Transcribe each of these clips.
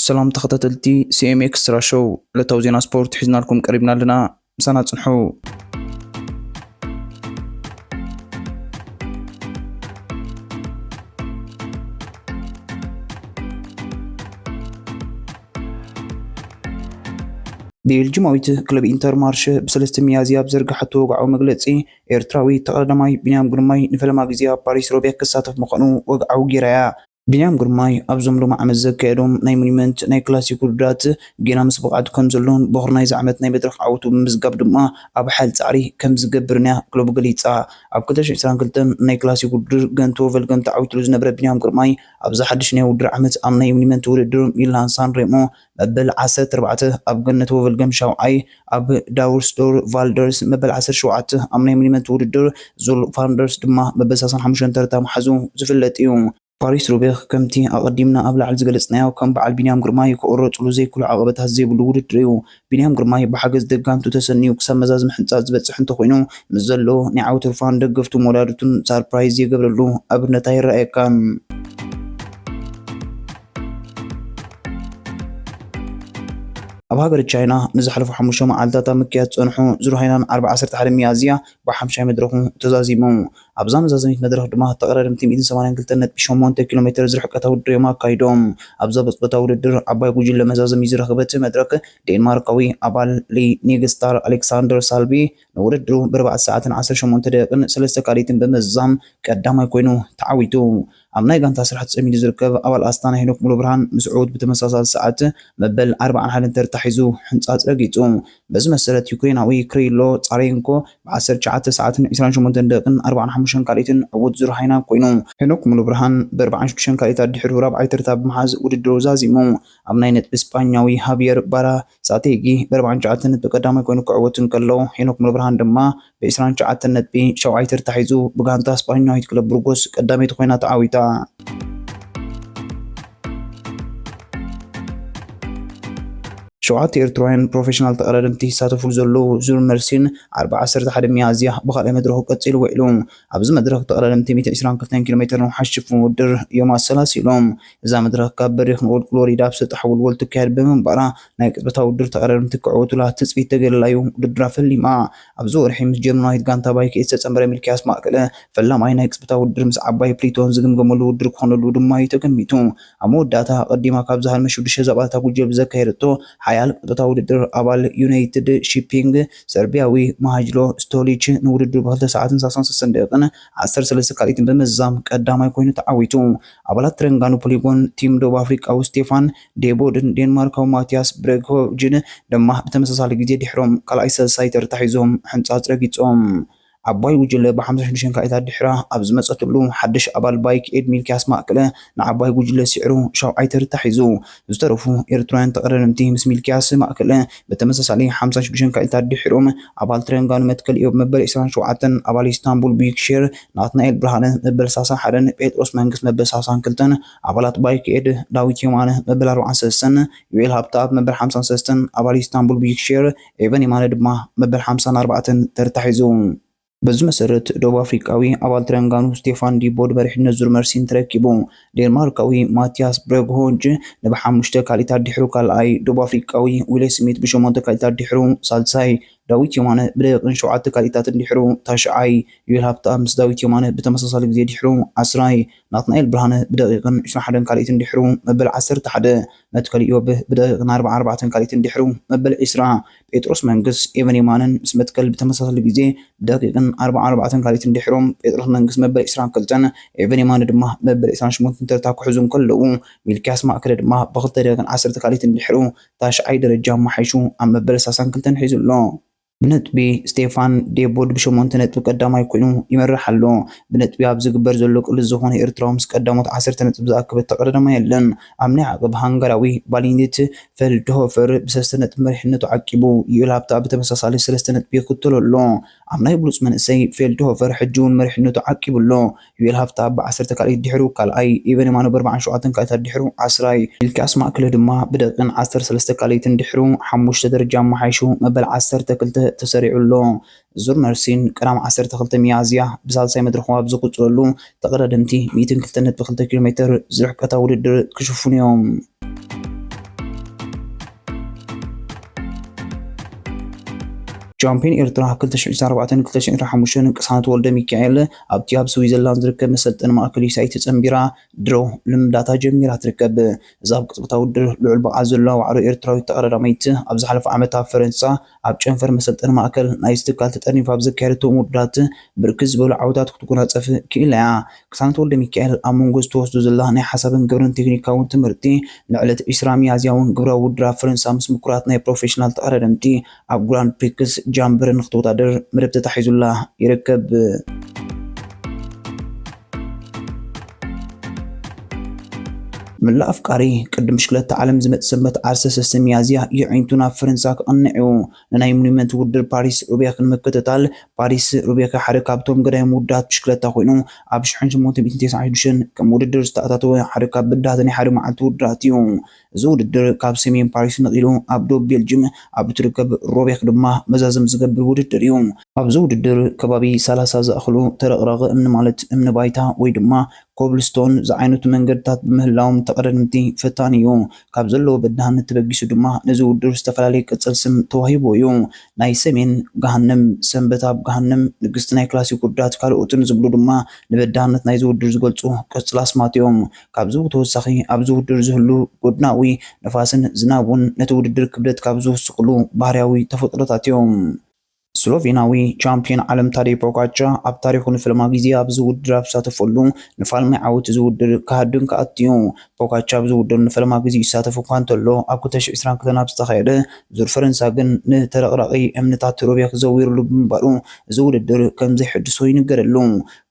ሰላም ተኸታተልቲ ሲ ኤም ኤክስትራ ሾው፣ ዕለታዊ ዜና ስፖርት ሒዝናልኩም ቀሪብና ኣለና። ምሳና ጽንሑ። ቤልጅማዊት ክለብ ኢንተር ማርሽ ብ ሰለስተ ሚያዝያ ኣብ ዘርግሓቶ ወግዓዊ መግለጺ፣ ኤርትራዊ ተቐዳዳማይ ቢንያም ግርማይ ንፈለማ ግዜ ኣብ ፓሪስ ሮቤክ ክሳተፍ ምዃኑ ወግዓዊ ጌራያ። ቢንያም ግርማይ ኣብዞም ሎሚ ዓመት ዘካየዶም ናይ ሞኒመንት ናይ ክላሲክ ውድድራት ጌና ምስ ብቕዓት ከም ዘሎን በኹሪ ናይዚ ዓመት ናይ መድረኽ ዓወቱ ብምምዝጋብ ድማ ኣብ ሓይል ጻዕሪ ከም ዝገብርን እያ ክለቡ ገሊጻ። ኣብ ክልተ ሽሕን ዕስራን ክልተን ናይ ክላሲክ ውድድር ገንት ወቨልገም ተዓዊትሉ ዝነበረ ቢንያም ግርማይ ኣብዚ ሓድሽ ናይ ውድድር ዓመት ኣብ ናይ ሞኒመንት ውድድር ሚላን ሳን ሬሞ መበል ዓሰርተ ኣርባዕተ፣ ኣብ ገነት ወቨልገም ሻውዓይ፣ ኣብ ዳውርስዶር ቫልደርስ መበል ዓሰርተ ሸውዓተ፣ ኣብ ናይ ሞኒመንት ውድድር ዙል ፋንደርስ ድማ መበል ሰላሳን ሓሙሽተን ተርታ ምሓዙ ዝፍለጥ እዩ። ፓሪስ ሩቤክ ከምቲ ኣቐዲምና ኣብ ላዕሊ ዝገለጽናዮ ከም በዓል ቢንያም ግርማይ ክቑረጽሉ ዘይክእሉ ዓቐበታት ዘይብሉ ውድድር እዩ። ቢንያም ግርማይ ብሓገዝ ደጋንቱ ተሰንዩ ክሳብ መዛዝም ሕንጻጽ ዝበጽሕ እንተኾይኑ፣ ምስ ዘሎ ናይ ዓወት ፋን ደገፍቱን ወዳድቱን ሳርፕራይዝ የገብረሉ ኣብነት ኣይረኣየካን። ኣብ ሃገር ቻይና ንዝሓለፉ ሓሙሽተ መዓልታት ኣብ ምክያድ ዝጸንሑ ዙር ሃይናን ዓርቢ ዓሰርተ ሓደ ሚያዝያ ብሓምሻይ መድረኹ ተዛዚሙ። ኣብዛ መዛዘሚት መድረኽ ድማ ተቐዳደምቲ ሚእትን ሰማንያን ክልተን ነጥቢ ሸሞንተ ኪሎ ሜትር ዝርሕቀታ ውድድር እዮም ኣካይዶም። ኣብዛ ብጽበታ ውድድር ዓባይ ጉጅለ መዛዘሚ ዝረኸበት መድረኽ ዴንማርካዊ ኣባል ሊ ኒግስታር ኣሌክሳንደር ሳልቢ ንውድድሩ ብኣርባዕተ ሰዓትን ዓሰርተ ሸሞንተ ደቂቕን ሰለስተ ካልኢትን ብምዝዛም ቀዳማይ ኮይኑ ተዓዊቱ። ኣብ ናይ ጋንታ ስራሕ ተጸሚዱ ዝርከብ ኣባል ኣስታና ሄኖክ ሙሉብርሃን ምስ ዕዉት ብተመሳሳሊ ሰዓት መበል ኣርባዓን ሓደን ተርታ ሒዙ ሕንጻጽ ረጊጹ። በዚ መሰረት ዩክሬናዊ ክሪሎ ጻሬንኮ ብዓሰርተ ትሽዓተ ሰዓትን ዕስራን ሸሞንተን ደቂቕን ኣርባዓን ሓሙሽተን ካልኢትን ዕዉት ዙር ሃይናን ኮይኑ። ሄኖክ ሙሉብርሃን ብኣርባዓን ሽዱሽተን ካልኢታት ድሕሩ ራብዓይ ተርታ ብምሓዝ ውድድሩ ዛዚሙ። ኣብ ናይ ነጥቢ ስጳኛዊ ሃቪየር ባራ ሳቴጊ ብኣርባዓን ትሽዓተን ነጥቢ ቀዳማይ ኮይኑ ክዕወት እንከሎ፣ ሄኖክ ሙሉብርሃን ድማ ብዕስራን ትሽዓተን ነጥቢ ሻውዓይ ተርታ ሒዙ ብጋንታ ስጳኛዊት ክለብ ብርጎስ ቀዳመይቲ ኮይና ተዓዊታ። ሸውዓተ ኤርትራውያን ፕሮፌሽናል ተቐዳደምቲ ይሳተፉሉ ዘለዉ ዙር መርሲን ዓርቢ ዓሰርተ ሓደ ሚያዝያ ብኻልኣይ መድረኹ ቀጺሉ ውዒሉ። ኣብዚ መድረኽ ተቐዳደምቲ ሚእትን ዕስራን ክልተን ኪሎ ሜትር ንውሓት ሽፍን ውድድር እዮም ኣሰላሲሎም። እዛ መድረኽ ካብ በሪኽ ንቑልቁል ወሪዳ ኣብ ሰጣሕ ወልወል ትካየድ ብምንባራ፣ ናይ ቅጽበታዊ ውድድር ተቐዳደምቲ ክዕወቱላ ትጽቢት ተገይሩላ እዩ ውድድራ ፈሊማ። ኣብዚ ወርሒ ምስ ጀርመናዊት ጋንታ ባይክ ዝተጸንበረ ሚልክያስ ማእከለ፣ ፈላማይ ናይ ቅጽበታዊ ውድድር ምስ ዓባይ ፕሊቶን ዝግምገመሉ ውድድር ክኾነሉ ድማ እዩ ተገሚቱ። ኣብ መወዳእታ፣ ኣቐዲማ ካብ ዝሃለመ ሽዱሽተ ዛባታት ጉጅል ብዘካየደቶ ሓያል ቅጽበታዊ ውድድር፣ ኣባል ዩናይትድ ሺፒንግ ሰርቢያዊ ማሃጅሎ ስቶሊች ንውድድሩ ብክልተ ሰዓትን ሰላሳን ሰለስተን ደቂቕን ዓሰርተ ሰለስተ ካልኢትን ብምዝዛም ቀዳማይ ኮይኑ ተዓዊቱ። ኣባላት ትረንጋኑ ፖሊጎን ቲም ደቡብ ኣፍሪቃዊ ስቴፋን ዴቦድን ዴንማርካዊ ማቲያስ ብሬግሆጅን ድማ ብተመሳሳሊ ግዜ ድሕሮም ካልኣይ ሳልሳይ ተርታ ሒዞም ሕንጻጽ ረጊጾም። ዓባይ ጉጅለ ብሓምሳ ሽዱሽተ ካልኢታት ድሕራ ኣብ ዝመጸትሉ፣ ሓድሽ ኣባል ባይክ ኤድ ሚልክያስ ማእከለ ንዓባይ ጉጅለ ስዒሩ ሻውዓይ ተርታ ሒዙ። ዝተረፉ ኤርትራውያን ተቐዳደምቲ ምስ ሚልክያስ ማእከለ ብተመሳሳሊ ሓምሳ ሽዱሽተ ካልኢታት ድሒሮም፣ ኣባል ትረንጋኑ መትከል ኢዮብ መበል ዕስራን ሸውዓተን፣ ኣባል ኢስታንቡል ቢግ ሼር ናትናኤል ብርሃነ መበል ሰላሳን ሓደን፣ ጴጥሮስ መንግስት መበል ሰላሳን ክልተን፣ ኣባላት ባይክ ኤድ ዳዊት የማነ መበል ኣርባዓን ሰለስተን፣ ዩኤል ሃብተኣብ መበል ሓምሳን ሰለስተን፣ ኣባል ኢስታንቡል ቢግ ሼር ኤቨን የማነ ድማ መበል ሓምሳን ኣርባዕተን ተርታ ሒዙ። በዚ መሰረት፣ ደቡብ ኣፍሪቃዊ ኣባል ትረንጋኑ ስቴፋን ዲቦ ንመሪሕነት ዙር መርሲን ተረኪቡ። ዴንማርካዊ ማቲያስ ብሬግሆጅ ንብሓሙሽተ ካልኢታት ድሕሩ ካልኣይ፣ ደቡብ ኣፍሪቃዊ ዊለ ስሚት ብሸሞንተ ካልኢታት ድሕሩ ሳልሳይ፣ ዳዊት የማነ ብደቂቕን ሸውዓተ ካልኢታትን ድሕሩ ታሽዓይ፣ ዩኤል ሃብተኣብ ምስ ዳዊት የማነ ብተመሳሳሊ ግዜ ድሕሩ ዓስራይ፣ ናትናኤል ብርሃነ ብደቂቕን ዕስራን ሓደን ካልኢትን ድሕሩ መበል ዓሰርተ ሓደ፣ መትከል ኢዮብ ብደቂቕን ኣርባዓን ኣርባዕተን ካልኢትን ድሕሩ መበል ዕስራ፣ ጴጥሮስ መንግስ ኤቨን የማነን ምስ መትከል ብተመሳሳሊ ግዜ ብደቂቕን ኣርባዓን ኣርባዕተን ካልኢትን ድሕሮም፣ ጴጥሮስ መንግስ መበል ዕስራን ክልተን፣ ኤቨን የማነ ድማ መበል ዕስራን ሸሞንተን ተርታ ክሕዙ እንከለዉ፣ ሚልክያስ ማእከለ ድማ ብክልተ ደቂቕን ዓሰርተ ካልኢትን ድሕሩ ታሽዓይ ደረጃ ኣመሓይሹ ኣብ መበል ሰላሳን ክልተን ሒዙ ኣሎ። ብነጥቢ፣ ስቴፋን ዴቦድ ብሸሞንተ ነጥቢ ቀዳማይ ኮይኑ ይመርሕ ኣሎ። ብነጥቢ ኣብ ዝግበር ዘሎ ቅልስ ዝኾነ ኤርትራዊ ምስ ቀዳሞት ዓሰርተ ነጥቢ ዝኣከበ ተቐዳዳማይ የለን። ኣብ ናይ ዓቐብ ሃንጋራዊ ቫሊንት ፌልድሆፈር ብሰለስተ ነጥቢ መሪሕነቱ ዓቂቡ፣ ዩኤል ሃብታ ብተመሳሳሊ ሰለስተ ነጥቢ ይኽተሎ ኣሎ። ኣብ ናይ ብሉጽ መንእሰይ ፌልድሆፈር ሕጂ እውን መሪሕነቱ ዓቂቡ ኣሎ። ዩኤል ሃብታ ብዓሰርተ ካልኢት ድሕሩ ካልኣይ፣ ኢቨን የማነ ብኣርባዓን ሸውዓተን ካልኢታት ድሕሩ ዓስራይ፣ ሚልክያስ ማእከለ ድማ ብደቂቕን ዓሰርተ ሰለስተ ካልኢትን ድሕሩ ሓሙሽተ ደረጃ ኣመሓይሹ መበል ዓሰርተ ክልተ ተሰሪዑ ኣሎ። ዙር መርሲን ቀዳም ዓሰርተ ክልተ ሚያዝያ ብሳልሳይ መድረኹ ኣብ ዝቕጽለሉ፣ ተቐዳደምቲ ሚእትን ክልተን ነጥቢ ክልተ ኪሎ ሜትር ዝርሕቀታ ውድድር ክሽፍኑ እዮም። ቻምፒዮን ኤርትራ ክልተ ሽሕን ዕስራን ኣርባዕተን ክልተ ሽሕን ዕስራን ሓሙሽተን ቅሳነት ወልደ ሚካኤል ኣብቲ ኣብ ስዊዘርላንድ ዝርከብ መሰልጠኒ ማእከል ዩሳይት ጸንቢራ ድሮ ልምዳታ ጀሚራ ትርከብ። እዛ ኣብ ቅጽበታዊ ውድድር ልዑል ብቕዓት ዘለዋ ዋዕሮ ኤርትራዊት ተቐዳዳሚት ኣብ ዝሓለፈ ዓመት ኣብ ፈረንሳ ኣብ ጨንፈር መሰልጠኒ ማእከል ናይዚ ትካል ተጠርኒፋ ኣብ ዘካየደቶም ውድድራት ብርክት ዝበሉ ዓወታት ክትጎናጸፍ ክኢላ እያ። ቅሳነት ወልደ ሚካኤል ኣብ መንጎ ዝተወስዶ ዘላ ናይ ሓሳብን ግብርን ቴክኒካውን ትምህርቲ ንዕለት ዕስራ ሚያዝያ እውን ግብራዊ ውድድር ኣብ ፈረንሳ ምስ ምኩራት ናይ ፕሮፌሽናል ተቐዳደምቲ ኣብ ግራንድ ፕሪክስ ጃምበርን ክትወዳደር መደብ ተታሒዙላ ይርከብ። መላእ ኣፍቃሪ ቅድም ብሽክለታ ዓለም ዝመጽእ ሰንበት ዓሰርተ ሰለስተ ሚያዝያ የዒንቱ ናብ ፈረንሳ ክቕንዕ እዩ። ንናይ ሞኒመንት ውድድር ፓሪስ ሩቤክ ንምክትታል ፓሪስ ሩቤክ ሓደ ካብቶም ገዳይም ውዳት ብሽክለታ ኮይኑ ኣብ ሽሕን ሸሞንተ ሚእትን ተስዓን ሽዱሽተን ከም ውድድር ዝተኣታተወ ሓደ ካብ ብዳህተ ናይ ሓደ መዓልቲ ውድድራት እዩ። እዚ ውድድር ካብ ሰሜን ፓሪስ ነቒሉ ኣብ ደቡብ ቤልጅም ኣብ እትርከብ ሮቤክ ድማ መዛዘም ዝገብር ውድድር እዩ። ኣብዚ ውድድር ከባቢ ሰላሳ ዝኣኽሉ ተረቕራቒ እምኒ ማለት እምኒ ባይታ ወይ ድማ ኮብልስቶን ዝዓይነቱ መንገድታት ብምህላዎም ተቐዳደምቲ ፈታኒ እዩ። ካብ ዘለዎ በዳህነት ተበጊሱ ድማ ነዚ ውድድር ዝተፈላለየ ቅጽል ስም ተዋሂብዎ እዩ። ናይ ሰሜን ገሃነም፣ ሰንበት ኣብ ገሃነም፣ ንግስቲ ናይ ክላሲክ ውድድራት ካልኦትን ዝብሉ ድማ ንበዳህነት ናይዚ ውድድር ዝገልጹ ቅጽል ኣስማት እዮም። ካብዚ ብተወሳኺ ኣብዚ ውድድር ዝህሉ ጎድናዊ ንፋስን ዝናብ እውን ነቲ ውድድር ክብደት ካብ ዝውስኽሉ ባህርያዊ ተፈጥሮታት እዮም። ስሎቬናዊ ቻምፒዮን ዓለም ታዴ ፖጋቻ ኣብ ታሪኹ ንፈለማ ግዜ ኣብዚ ውድድር ኣብ ዝሳተፈሉ ንፋልማይ ዓወት እዚ ውድድር ክሃድን ክኣቱ እዩ። ፖጋቻ ኣብዚ ውድድር ንፈለማ ግዜ ይሳተፍ እኳ እንተሎ ኣብ ክልተ ሽሕን ዕስራን ክልተን ኣብ ዝተኻየደ ዙር ፈረንሳ ግን ንተረቕራቒ እምንታት ሮቤክ ዘዊርሉ ብምንባሩ እዚ ውድድር ከም ዘይሕድሶ ይንገረሉ።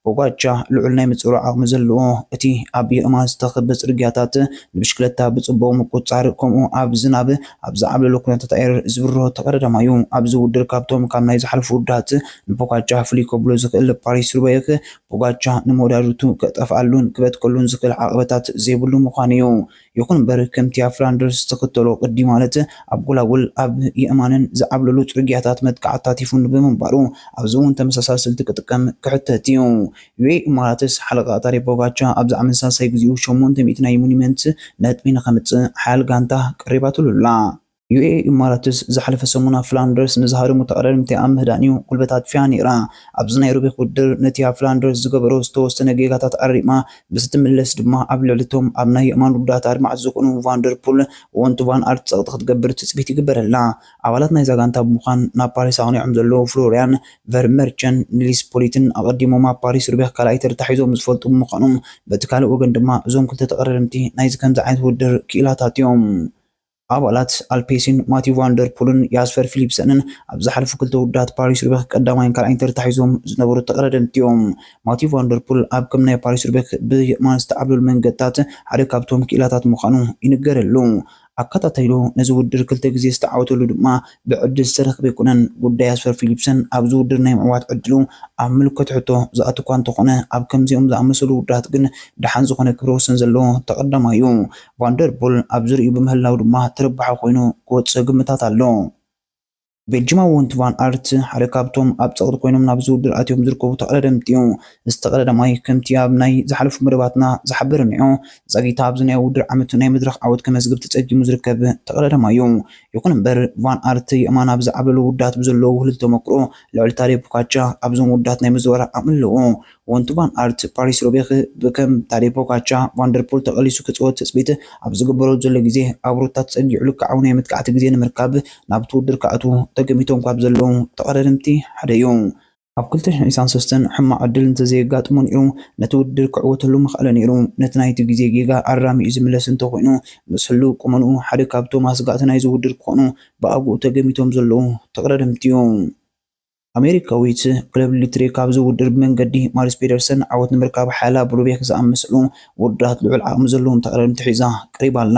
ፖጋቻ ልዑል ናይ ምጽዋር ዓቕሚ ዘለዎ፣ እቲ ኣብ የእማን ዝተኸበ ጽርግያታት ንብሽክለታ ብጽቡቕ ምቁጽጻር፣ ከምኡ ኣብ ዝናብ ኣብ ዝዓብለሎ ኩነታት ኣየር ዝብርሆ ተቐዳዳማዩ። ኣብዚ ውድድር ካብቶም ካብ ናይ ዝሓለፉ ውድድራት ንፖጋቻ ፍልይ ከብሎ ዝኽእል ፓሪስ ሩባየክ፣ ፖጋቻ ንመወዳድርቱ ከጠፍኣሉን ክበትከሉን ዝኽእል ዓቐበታት ዘይብሉ ምዃኑ እዩ። ይኹን እምበር ከምቲ ኣብ ፍላንደርስ ዝተኸተሎ ቅዲ ማለት ኣብ ጎላጉል ኣብ የእማንን ዝዓብለሉ ጽርግያታት መጥቃዕትታት ይፍኑ ብምንባሩ ኣብዚ እውን ተመሳሳሊ ስልቲ ክጥቀም ክሕተት እዩ። ዩኤኢ ኢማራትስ ሓለቓ ታዴ ፖጋቻ ኣብ ዝዓመት ሳልሳይ ግዜኡ ሸሞንተ ሚእቲ ናይ ሞኒመንት ነጥቢ ንኸምጽእ ሓያል ጋንታ ቀሪባትሉ ኣላ። ዩኤኢ ኢማራትስ ዝሓለፈ ሰሙን ኣብ ፍላንደርስ ንዝሃደሙ ተቐዳደምቲ ኣብ ምህዳን እዩ ጉልበት ኣጥፊኣ ነይራ። ኣብዚ ናይ ሩቤክ ውድድር ነቲ ኣብ ፍላንደርስ ዝገበሮ ዝተወሰነ ጌጋታት ኣሪማ ምስ ትምለስ ድማ ኣብ ልዕሊ እቶም ኣብ ናይ የእማን ውዳት ኣድማዕቲ ዝኾኑ ቫንደርፑል፣ ወንት ቫን ኣርት ጸቕጢ ክትገብር ትጽቢት ይግበረላ። ኣባላት ናይዛ ጋንታ ብምዃን ናብ ፓሪስ ኣቕኒዖም ዘለዉ ፍሎርያን ቨርመርቸን ኒልስ ፖሊትን ኣቐዲሞም ኣብ ፓሪስ ሩቤክ ካልኣይ ተርታ ሒዞም ዝፈልጡ ብምዃኖም፣ በቲ ካልእ ወገን ድማ እዞም ክልተ ተቐዳደምቲ ናይዚ ከምዚ ዓይነት ውድድር ክኢላታት እዮም። ኣባላት ኣልፔሲን ማቲው ቫንደርፑልን ያስፐር ፊሊፕሰንን ኣብ ዝሓለፉ ክልተ ውድድራት ፓሪስ ሩቤክ ቀዳማይን ካልኣይን ተርታ ሒዞም ዝነበሩ ተቐዳደምቲ እዮም። ማቲው ቫንደርፑል ኣብ ከም ናይ ፓሪስ ሩቤክ ብየእማን ዝተዓብለሉ መንገድታት ሓደ ካብቶም ክኢላታት ምዃኑ ይንገረሉ። ኣከታቲሉ ነዚ ውድድር ክልተ ግዜ ዝተዓወተሉ ድማ ብዕድል ዝተረኽበ ኣይኮነን። ጉዳይ ያስፐር ፊሊፕሰን ኣብዚ ውድድር ናይ ምዕዋት ዕድሉ ኣብ ምልክት ሕቶ ዝኣቱ እኳ እንተኾነ፣ ኣብ ከምዚኦም ዝኣመሰሉ ውድድራት ግን ደሓን ዝኾነ ክብረ ወሰን ዘለዎ ተቐዳማይ እዩ። ቫንደርፑል ኣብ ዝርእዩ ብምህላው ድማ ተረባሒ ኮይኑ ክወጽእ ግምታት ኣሎ። ቤልጂማዊ ወንት ቫን ኣርት ሓደ ካብቶም ኣብ ጸቕጢ ኮይኖም ናብዚ ውድድር ኣትዮም ዝርከቡ ተቐዳደምቲ እዩ። እዚ ተቐዳዳማይ ከምቲ ኣብ ናይ ዝሓለፉ መደባትና ዝሓበርናዮ ዛጊት ኣብዚ ናይ ውድድር ዓመት ናይ መድረኽ ዓወት ከመዝግብ ተጸጊሙ ዝርከብ ተቐዳዳማይ እዩ። ይኹን እምበር ቫን ኣርት የእማን ኣብ ዝዓብለሉ ውድድራት ብዘለዎ ውህሉል ተመክሮ ልዕሊ ታዴ ፖጋቻ ኣብዞም ውድድራት ናይ ምዝዋር ዓቕሚ ኣለዎ። ወንት ቫን ኣርት ፓሪስ ሩቤክ ብከም ታዴ ፖጋቻ ቫንደርፑል ተቐሊሱ ክጽወት ትጽቢት ኣብ ዝግበረሉ ዘሎ ግዜ ኣብ ሩታ ተጸጊዑ ልክዓዊ ናይ መጥቃዕቲ ግዜ ንምርካብ ናብቲ ውድድር ክኣትዉ ተገሚቶም ካብ ዘለዉ ተቐዳደምቲ ሓደ እዩ። ኣብ ክልተ ሽሕን ዕስራን ሰለስተን ሕማቕ ዕድል እንተዘየጋጥሞ ነይሩ ነቲ ውድድር ክዕወተሉ ምኽኣለ ነይሩ። ነቲ ናይቲ ግዜ ጌጋ ኣራሚኡ ዝምለስ እንተኾይኑ ምስ ህሉው ቁመንኡ ሓደ ካብቶም ኣስጋእቲ ናይዚ ውድድር ክኾኑ ብኣግኡ ተገሚቶም ዘለዉ ተቐዳደምቲ እዩ። ኣሜሪካዊት ክለብ ሊትሬ ካብዚ ውድድር ብመንገዲ ማሪስ ፔደርሰን ዓወት ንምርካብ ሓያላ ብሩቤክ ዝኣመሰሉ ውድድራት ልዑል ዓቕሚ ዘለዎም ተቐዳደምቲ ሒዛ ቀሪባ ኣላ።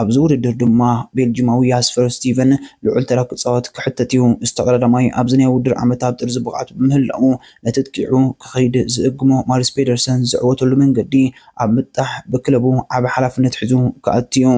ኣብዚ ውድድር ድማ ቤልጂማዊ ያስፐር ስቲቨን ልዑል ተራ ክጻወት ክሕተት እዩ። እዚ ተቐዳዳማይ ኣብዚ ናይ ውድድር ዓመት ኣብ ጥርዚ ብቕዓቱ ብምህላዉ ነቲ ኣጥቂዑ ክኸይድ ዝእግሞ ማሪስ ፔደርሰን ዝዕወተሉ መንገዲ ኣብ ምጥጣሕ ብክለቡ ዓቢ ሓላፍነት ሒዙ ክኣቱ እዩ።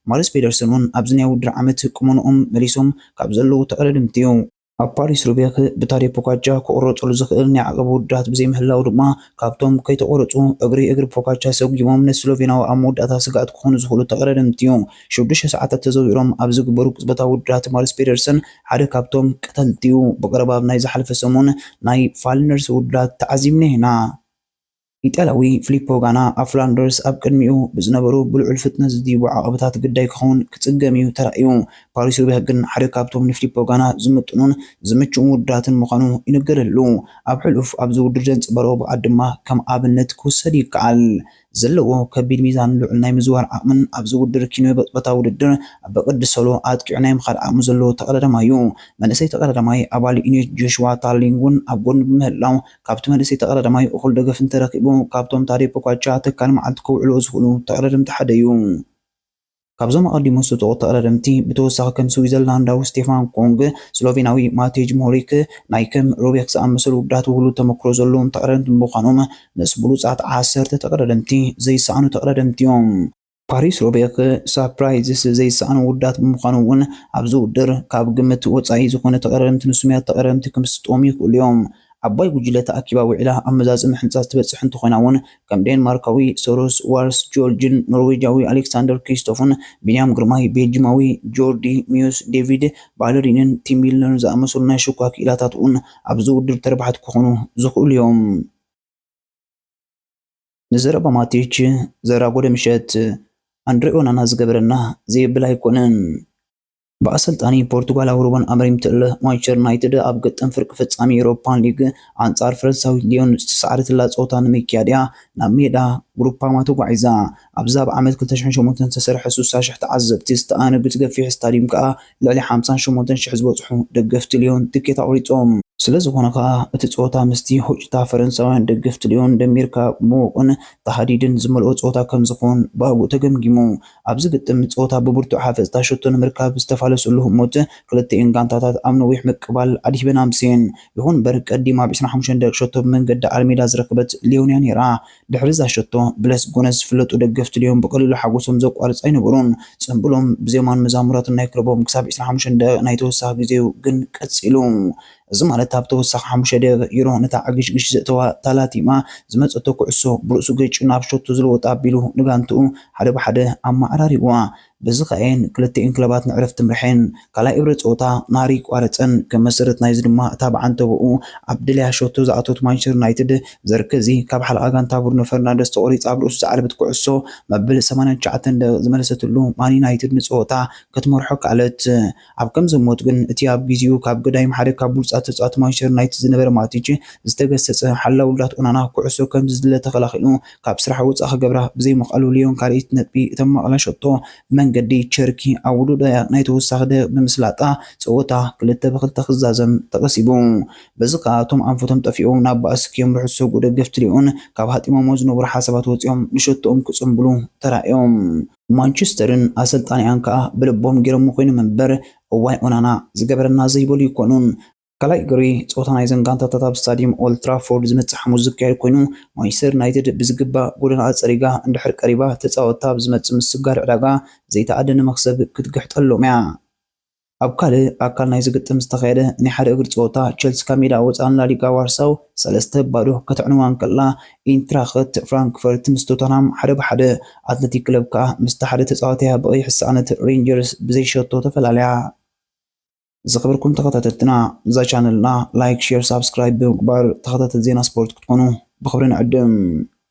ማሪስ ፔደርሰን እውን ኣብዚ ናይ ውድድር ዓመት ቁመንኦም መሊሶም ካብ ዘለዉ ተቐዳደምቲ እዩ። ኣብ ፓሪስ ሩቤክ ብታዴ ፖጋቻ ክቑረጸሉ ዝኽእል ናይ ዓቐብ ውድዳት ብዘይምህላው ድማ፣ ካብቶም ከይተቖረጹ እግሪ እግሪ ፖጋቻ ሰጒሞም ንስሎቬናዊ ኣብ መወዳእታ ስግኣት ክኾኑ ዝኽእሉ ተቐዳደምቲ እዩ። ሽዱሽተ ሰዓታት ተዘዊሮም ኣብ ዝግበሩ ቅጽበታዊ ውድዳት ማርስ ፔደርሰን ሓደ ካብቶም ቀተልቲ እዩ። ብቐረባ ኣብ ናይ ዝሓለፈ ሰሙን ናይ ፋልነርስ ውድዳት ተዓዚብና ኢና። ኢጣልያዊ ፊሊፖ ጋና ኣብ ፍላንደርስ ኣብ ቅድሚኡ ብዝነበሩ ብልዑል ፍጥነት ዝድይቡ ዓቐብታት ግዳይ ክኸውን ክጽገም እዩ ተራእዩ። ፓሪስ ሩቤክ ግን ሓደ ካብቶም ንፊሊፖ ጋና ዝምጥኑን ዝምችኡን ውድዳትን ምዃኑ ይንገረሉ። ኣብ ሕሉፍ ኣብዚ ውድድር ዘንጸባረቖ ብቕዓት ድማ ከም ኣብነት ክውሰድ ይከኣል። ዘለዎ ከቢድ ሚዛን ልዑል ናይ ምዝዋር ዓቕምን ኣብዚ ውድድር ኪኖ ብቕጽበታዊ ውድድር ኣብ ቅዲ ሶሎ ኣጥቂዑ ናይ ምኻድ ዓቕሚ ዘለዎ ተቐዳዳማይ እዩ። መንእሰይ ተቐዳዳማይ ኣባል ዩኒት ጆሽዋ ታርሊንግ እውን ኣብ ጎኑ ብምህላው ካብቲ መንእሰይ ተቐዳዳማይ እኹል ደገፍ እንተረኺቡ፣ ካብቶም ታዴ ፖጋቻ ተካል መዓልቲ ከውዕልዎ ዝኽእሉ ተቐዳደምቲ ሓደ እዩ። ካብዞም ኣቐዲሙ ዝተጠቕሱ ተቐዳደምቲ ብተወሳኺ ከም ስዊዘርላንዳዊ ስቴፋን ኮንግ፣ ስሎቬናዊ ማቴጅ ሞሪክ ናይ ከም ሮቤክ ዝኣመሰሉ ውዳት ውህሉል ተመክሮ ዘለዎም ተቐዳደምቲ ብምዃኖም ምስ ብሉጻት ዓሰርተ ተቐዳደምቲ ዘይሰኣኑ ተቐዳደምቲ እዮም። ፓሪስ ሮቤክ ሳፕራይዝስ ዘይሰኣኑ ውዳት ብምዃኑ እውን ኣብዚ ውድድር ካብ ግምት ወጻኢ ዝኾነ ተቐዳደምቲ ንስሙያት ተቐዳደምቲ ክምስጥዎም ይኽእሉ እዮም። ዓባይ ጉጅለ ተኣኪባ ውዒላ ኣብ መዛዘሚ ሕንጻት ትበጽሕ እንተኾይና እውን ከም ዴንማርካዊ ሶሮስ ዋርስ ጆርጅን ኖርዌጃዊ ኣሌክሳንደር ክሪስቶፍን ቢንያም ግርማይ ቤልጂማዊ ጆርዲ ሚዩስ ዴቪድ ባለሪንን ቲም ሚልነርን ዝኣመሰሉ ናይ ሽኳ ክኢላታት እውን ኣብዚ ውድድር ተርባሕቲ ክኾኑ ዝኽእሉ እዮም። ንዘረባ ማቲች ዘራጎደ ምሸት ኣንድሬ ኦናና ዝገበረና ዘይብል ኣይኮነን። ብኣሰልጣኒ ፖርቱጋላዊ ሩበን ኣሞሪም ትእለ ማንቸስተር ዩናይትድ ኣብ ግጥም ፍርቂ ፍጻሜ ኤውሮፓን ሊግ ኣንጻር ፈረንሳዊት ሊዮን ዝተሳዕረትላ ጸወታ ንምክያድ እያ ናብ ሜዳ ግሩፓማ ተጓዒዛ። ኣብዛ ኣብ ዓመት ክልተ ሽሕን ሸሞንተን ዝተሰርሐ ስሳ ሽሕ ተዓዘብቲ ዝተኣንግድ ገፊሕ ስታድዩም ከኣ ልዕሊ ሓምሳን ሸሞንተን ሽሕ ዝበጽሑ ደገፍቲ ሊዮን ትኬት ኣቑሪጾም። ስለ ዝኾነ ከኣ እቲ ጸወታ ምስቲ ሆጭታ ፈረንሳውያን ደገፍቲ ሊዮን ደሚርካ ምዉቕን ተሃዲድን ዝመልኦ ጸወታ ከም ዝኸውን ብኣግኡ ተገምጊሙ። ኣብዚ ግጥም ጸወታ ብብርቱዕ ሃፈጽታ ሸቶ ንምርካብ ዝተፋለሰሉ ህሞት ክልቲኤን ጋንታታት ኣብ ነዊሕ ምቅባል ኣድሂበን ኣምስየን። ይኹን እምበር ቀዲማ ኣብ ዕስራን ሓሙሽተን ደቂቕ ሸቶ ብመንገዲ ኣልሜዳ ዝረኸበት ሊዮን እያ ነይራ። ድሕሪ እዛ ሸቶ ብለስ ጎነስ ዝፍለጡ ደገፍቲ ሊዮን ብቐሊሉ ሓጎሶም ዘቋርጽ ኣይነበሩን። ጽምብሎም ብዜማን መዛሙራትን ናይ ክለቦም ክሳብ ዕስራን ሓሙሽተን ደቂቕ ናይ ተወሳኺ ግዜኡ ግን ቀጺሉ። እዚ ማለት ኣብ ተወሳኺ ሓሙሽተ ደቂቕ ዩሮ ነታ ዕግሽግሽ ዘእተዋ ታላቲማ ዝመጸቶ ኩዕሶ ብርእሱ ገጭ ናብ ሸቶ ዝለወጠ ኣቢሉ ንጋንትኡ ሓደ ብሓደ ኣመዓራሪዋ። በዚ ከኣየን ክልቲኤን ክለባት ንዕረፍቲ ምርሐን። ካልኣይ እብረ ጸወታ ናሪ ቋረጸን። ከም መሰረት ናይዚ ድማ እታ ብዓንተቦኡ ኣብ ድልያ ሸቶ ዝኣተወት ማንቸስተር ዩናይትድ ዘርከዚ ካብ ሓለቓ ጋንታ ብሩኖ ፈርናንደስ ተቖሪጻ ኣብ ርእሱ ዝዓለበት ኩዕሶ መበል ሰማንያን ትሽዓተን ደቂቕ ዝመለሰትሉ ማን ዩናይትድ ንጸወታ ክትመርሖ ከኣለት። ኣብ ከምዚ ህሞት ግን እቲ ኣብ ግዜኡ ካብ ገዳይም ሓደ ካብ ብሉጻት ተጻወትቲ ማንቸስተር ዩናይትድ ዝነበረ ማቲች ዝተገሰጸ ሓላው ውዳት ኦናና ኩዕሶ ከም ዝድለ ተኸላኺሉ ካብ ስራሕ ወጻኢ ክገብራ ብዘይምኽኣሉ ሊዮን ካልኣይቲ ነጥቢ እተመቓላ ሸቶ ብመንገዲ ቸርኪ ኣብ ውዱእ ደቂቕ ናይ ተወሳኺ ደቂቕ ብምስላጣ ጸወታ ክልተ ብክልተ ክዛዘም ተቐሲቡ። በዚ ከኣ እቶም ኣንፈቶም ጠፊኦም ናብ ባእሲ ከየምርሑ ዝሰግኡ ደገፍቲ ሊዮን ካብ ሃጢሞሞ ዝነበሩ ሓሳባት ወጺኦም ንሸቶኦም ክጽምብሉ ተራእዮም። ማንቸስተርን ኣሰልጣኒኣን ከኣ ብልቦም ገይሮሞ ኮይኖም እምበር፣ እዋይ ኦናና ዝገበረና ዘይበሉ ኣይኮኑን። ካልኣይ እግሪ ጸወታ ናይዘን ጋንታታት ኣብ ስታድየም ኦልድ ትራፎርድ ዝመጽእ ሓሙስ ዝካየድ ኮይኑ፣ ማንቸስተር ዩናይትድ ብዝግባእ ጎደና ኣጸሪጋ እንድሕር ቀሪባ፣ ተጻወትታ ኣብ ዝመጽእ ምስግጋር ዕዳጋ ዘይተኣደነ መኽሰብ ክትግሕጠሎም እያ። ኣብ ካልእ ኣካል ናይዚ ግጥም ዝተኻየደ ናይ ሓደ እግሪ ጸወታ፣ ቸልሲ ካብ ሜዳ ወጻኢ ንላሊጋ ዋርሳው ሰለስተ ባዶ ከተዕንዋ እንከላ፣ ኢንትራኽት ፍራንክፈርት ምስ ቶተንሃም ሓደ ብሓደ፣ ኣትለቲክ ክለብ ከኣ ምስቲ ሓደ ተጻዋትያ ብቐይሕ ዝሰኣነት ሬንጀርስ ብዘይ ሸቶ ተፈላለያ። ዝኸበርኩም ተኸታተልትና፣ እዛ ቻነልና ላይክ፣ ሼር፣ ሳብስክራይብ ብምግባር ተኸታተል ዜና ስፖርት ክትኮኑ ብኽብሪ ንዕድም።